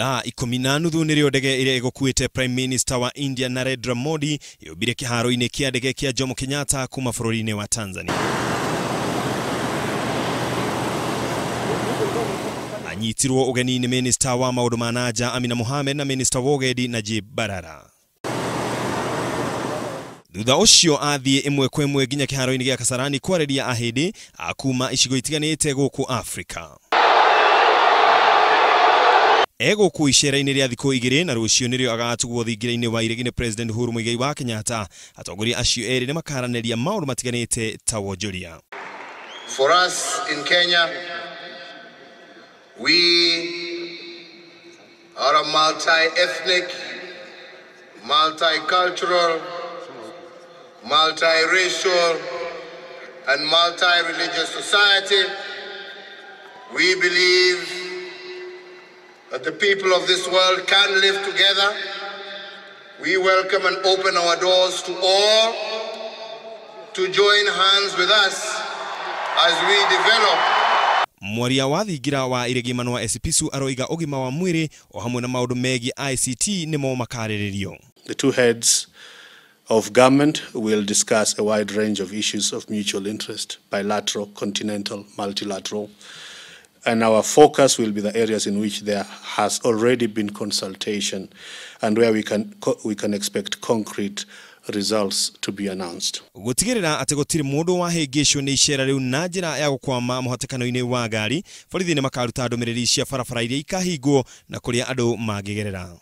Thaa 10:30 nĩrĩo ndege ĩrĩa ĩgũkuĩte Prime Minister wa India Narendra Modi yũmbire kĩharo-inĩ kĩa ndege kĩa Jomo Kenyatta kuma bũrũri-inĩ wa Tanzania. Anyitirwo ũgeni nĩ Minister wa maũndũ ma nanja Amina Mohamed na Minister wa ũgendi Najib Balala. Thutha ũcio athiĩ ĩmwe kwa ĩmwe nginya kĩharo-inĩ gĩa Kasarani kwarĩria ahĩndĩ a kuma icigo itiganĩte gũkũ Afrika. Egũkũ icera-inĩ rĩa thikũ 2 na rũciũ nĩrĩo agatugwo thingira-inĩ wa iregi nĩ President Uhuru Muigai wa Kenyatta. Atongoria acio erĩ nĩ makaranĩria maũndũ matiganĩte ta wonjoria. For us in Kenya, we are a multi-ethnic, multicultural, multiracial, and multi-religious society. We believe that the people of this world can live together. We welcome and open our doors to all to join hands with us as we develop. Mwaria wa thingira wa iregi Emmanuel Esipisu aroiga ũgima wa mwĩrĩ o hamwe na maũndũ megiĩ ICT nĩmo makarĩrĩrio. The two heads of government will discuss a wide range of issues of mutual interest, bilateral, continental, multilateral, and our focus will be the areas in which there has already been consultation and where we can expect concrete results to be announced. Gũtigĩrĩra atĩ gũtirĩ mũndũ wahĩngĩcwo nĩ icera rĩu na njĩra ya gũkwama mũhatĩkano-inĩ wa ngari, borithi nĩ makaruta ndũmĩrĩri cia barabara iria ikahingwo na kũrĩa andũ mangĩgerera.